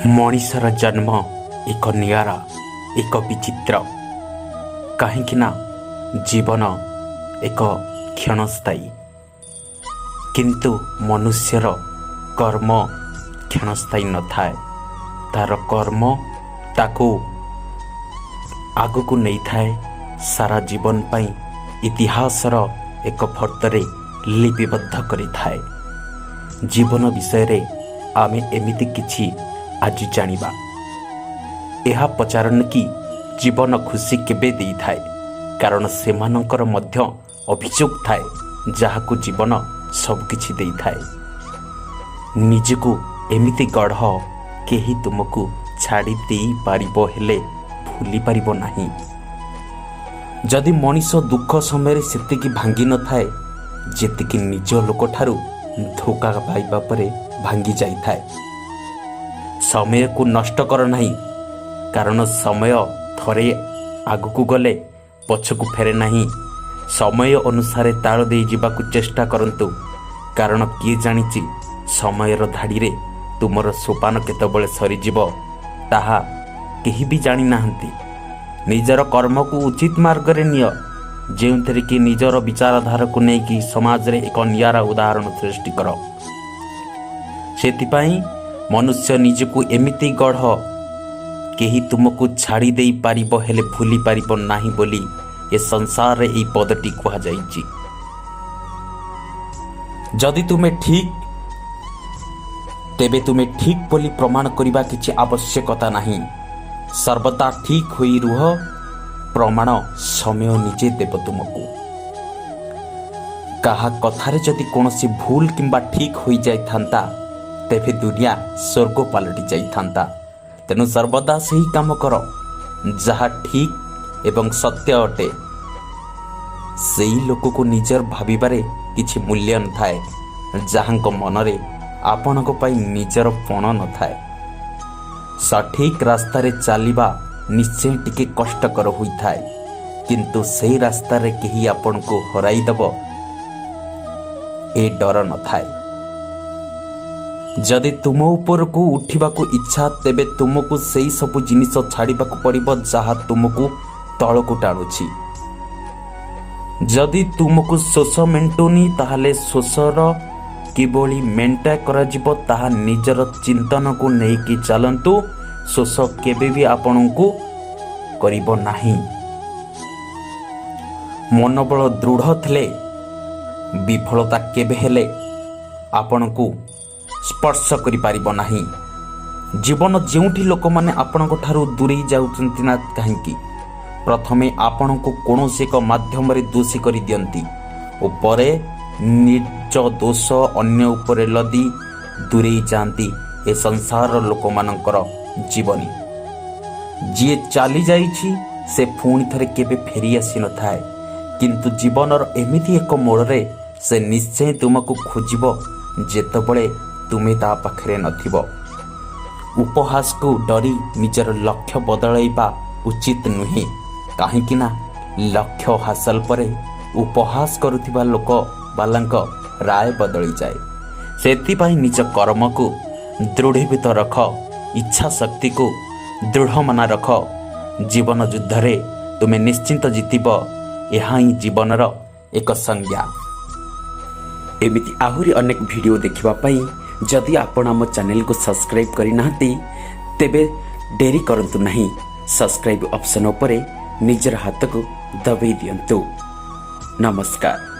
ମଣିଷର ଜନ୍ମ ଏକ ନିଆରା, ଏକ ବିଚିତ୍ର। କାହିଁକି ନା ଜୀବନ ଏକ କ୍ଷଣସ୍ଥାୟୀ, କିନ୍ତୁ ମନୁଷ୍ୟର କର୍ମ କ୍ଷଣସ୍ଥାୟୀ ନଥାଏ। ତାର କର୍ମ ତାକୁ ଆଗକୁ ନେଇଥାଏ, ସାରା ଜୀବନ ପାଇଁ ଇତିହାସର ଏକ ଫର୍ଦ୍ଦରେ ଲିପିବଦ୍ଧ କରିଥାଏ। ଜୀବନ ବିଷୟରେ ଆମେ ଏମିତି କିଛି ଆଜି ଜାଣିବା। ଏହା ପଚାରନି କି ଜୀବନ ଖୁସି କେବେ ଦେଇଥାଏ, କାରଣ ସେମାନଙ୍କର ମଧ୍ୟ ଅଭିଯୋଗ ଥାଏ ଯାହାକୁ ଜୀବନ ସବୁକିଛି ଦେଇଥାଏ। ନିଜକୁ ଏମିତି ଗଢ଼, କେହି ତୁମକୁ ଛାଡ଼ି ଦେଇପାରିବ ହେଲେ ଭୁଲି ପାରିବ ନାହିଁ। ଯଦି ମଣିଷ ଦୁଃଖ ସମୟରେ ସେତିକି ଭାଙ୍ଗି ନଥାଏ, ଯେତିକି ନିଜ ଲୋକଠାରୁ ଧୋକା ପାଇବା ପରେ ଭାଙ୍ଗି ଯାଇଥାଏ। ସମୟକୁ ନଷ୍ଟ କର ନାହିଁ, କାରଣ ସମୟ ଥରେ ଆଗକୁ ଗଲେ ପଛକୁ ଫେରେ ନାହିଁ। ସମୟ ଅନୁସାରେ ତାଳ ଦେଇ ଯିବାକୁ ଚେଷ୍ଟା କରନ୍ତୁ, କାରଣ କିଏ ଜାଣିଛି ସମୟର ଧାଡ଼ିରେ ତୁମର ସୋପାନ କେତେବେଳେ ସରିଯିବ, ତାହା କେହି ବି ଜାଣିନାହାନ୍ତି। ନିଜର କର୍ମକୁ ଉଚିତ ମାର୍ଗରେ ନିଅ, ଯେଉଁଥିରେ କି ନିଜର ବିଚାରଧାରାକୁ ନେଇକି ସମାଜରେ ଏକ ନିଆରା ଉଦାହରଣ ସୃଷ୍ଟି କର। ସେଥିପାଇଁ ମନୁଷ୍ୟ ନିଜକୁ ଏମିତି ଗଢ଼, କେହି ତୁମକୁ ଛାଡ଼ି ଦେଇପାରିବ ହେଲେ ଭୁଲି ପାରିବ ନାହିଁ ବୋଲି ଏ ସଂସାରରେ ଏହି ପଦଟି କୁହାଯାଇଛି। ଯଦି ତୁମେ ଠିକ୍, ତେବେ ତୁମେ ଠିକ୍ ବୋଲି ପ୍ରମାଣ କରିବା କିଛି ଆବଶ୍ୟକତା ନାହିଁ। ସର୍ବଦା ଠିକ୍ ହୋଇ ରୁହ, ପ୍ରମାଣ ସମୟ ନିଜେ ଦେବ ତୁମକୁ। କାହା କଥାରେ ଯଦି କୌଣସି ଭୁଲ କିମ୍ବା ଠିକ୍ ହୋଇଯାଇଥାନ୍ତା, ତେବେ ଦୁନିଆ ସ୍ୱର୍ଗ ପାଲଟି ଯାଇଥାନ୍ତା। ତେଣୁ ସର୍ବଦା ସେହି କାମ କର ଯାହା ଠିକ୍ ଏବଂ ସତ୍ୟ ଅଟେ। ସେଇ ଲୋକକୁ ନିଜର ଭାବିବାରେ କିଛି ମୂଲ୍ୟ ନଥାଏ, ଯାହାଙ୍କ ମନରେ ଆପଣଙ୍କ ପାଇଁ ନିଜର ପଣ ନଥାଏ। ସଠିକ୍ ରାସ୍ତାରେ ଚାଲିବା ନିଶ୍ଚୟ ଟିକେ କଷ୍ଟକର ହୋଇଥାଏ, କିନ୍ତୁ ସେଇ ରାସ୍ତାରେ କେହି ଆପଣଙ୍କୁ ହରାଇଦେବ ଏ ଡର ନଥାଏ। ଯଦି ତୁମ ଉପରକୁ ଉଠିବାକୁ ଇଚ୍ଛା, ତେବେ ତୁମକୁ ସେଇ ସବୁ ଜିନିଷ ଛାଡ଼ିବାକୁ ପଡ଼ିବ ଯାହା ତୁମକୁ ତଳକୁ ଟାଣୁଛି। ଯଦି ତୁମକୁ ଶୋଷ ମେଣ୍ଟୁନି, ତାହେଲେ ଶୋଷର କିଭଳି ମେଣ୍ଟା କରାଯିବ ତାହା ନିଜର ଚିନ୍ତନକୁ ନେଇକି ଚାଲନ୍ତୁ। ଶୋଷ କେବେ ବି ଆପଣଙ୍କୁ କରିବ ନାହିଁ। ମନୋବଳ ଦୃଢ଼ ଥିଲେ ବିଫଳତା କେବେ ହେଲେ ଆପଣଙ୍କୁ ସ୍ପର୍ଶ କରିପାରିବ ନାହିଁ। ଜୀବନ ଯେଉଁଠି ଲୋକମାନେ ଆପଣଙ୍କ ଠାରୁ ଦୂରେଇ ଯାଉଛନ୍ତି ନା କାହିଁକି, ପ୍ରଥମେ ଆପଣଙ୍କୁ କୌଣସି ଏକ ମାଧ୍ୟମରେ ଦୋଷୀ କରିଦିଅନ୍ତି ଓ ପରେ ନିଜ ଦୋଷ ଅନ୍ୟ ଉପରେ ଲଦି ଦୂରେଇ ଯାଆନ୍ତି। ଏ ସଂସାରର ଲୋକମାନଙ୍କର ଜୀବନୀ। ଯିଏ ଚାଲି ଯାଇଛି, ସେ ପୁଣି ଥରେ କେବେ ଫେରି ଆସିନଥାଏ, କିନ୍ତୁ ଜୀବନର ଏମିତି ଏକ ମୋଡ଼ରେ ସେ ନିଶ୍ଚୟ ତୁମକୁ ଖୋଜିବ, ଯେତେବେଳେ ତୁମେ ତା ପାଖରେ ନଥିବ। ଉପହାସକୁ ଡରି ନିଜର ଲକ୍ଷ୍ୟ ବଦଳାଇବା ଉଚିତ ନୁହେଁ, କାହିଁକି ନା ଲକ୍ଷ୍ୟ ହାସଲ ପରେ ଉପହାସ କରୁଥିବା ଲୋକବାଲାଙ୍କ ରାୟ ବଦଳିଯାଏ। ସେଥିପାଇଁ ନିଜ କର୍ମକୁ ଦୃଢ଼ୀଭୂତ ରଖ, ଇଚ୍ଛା ଶକ୍ତିକୁ ଦୃଢ଼ମନା ରଖ। ଜୀବନ ଯୁଦ୍ଧରେ ତୁମେ ନିଶ୍ଚିନ୍ତ ଜିତିବ। ଏହା ହିଁ ଜୀବନର ଏକ ସଂଜ୍ଞା। ଏମିତି ଆହୁରି ଅନେକ ଭିଡ଼ିଓ ଦେଖିବା ପାଇଁ ଯଦି ଆପଣ ଆମ ଚ୍ୟାନେଲକୁ ସବସ୍କ୍ରାଇବ୍ କରିନାହାନ୍ତି, ତେବେ ଡେରି କରନ୍ତୁ ନାହିଁ, ସବସ୍କ୍ରାଇବ୍ ଅପସନ୍ ଉପରେ ନିଜର ହାତକୁ ଦବାଇ ଦିଅନ୍ତୁ। ନମସ୍କାର।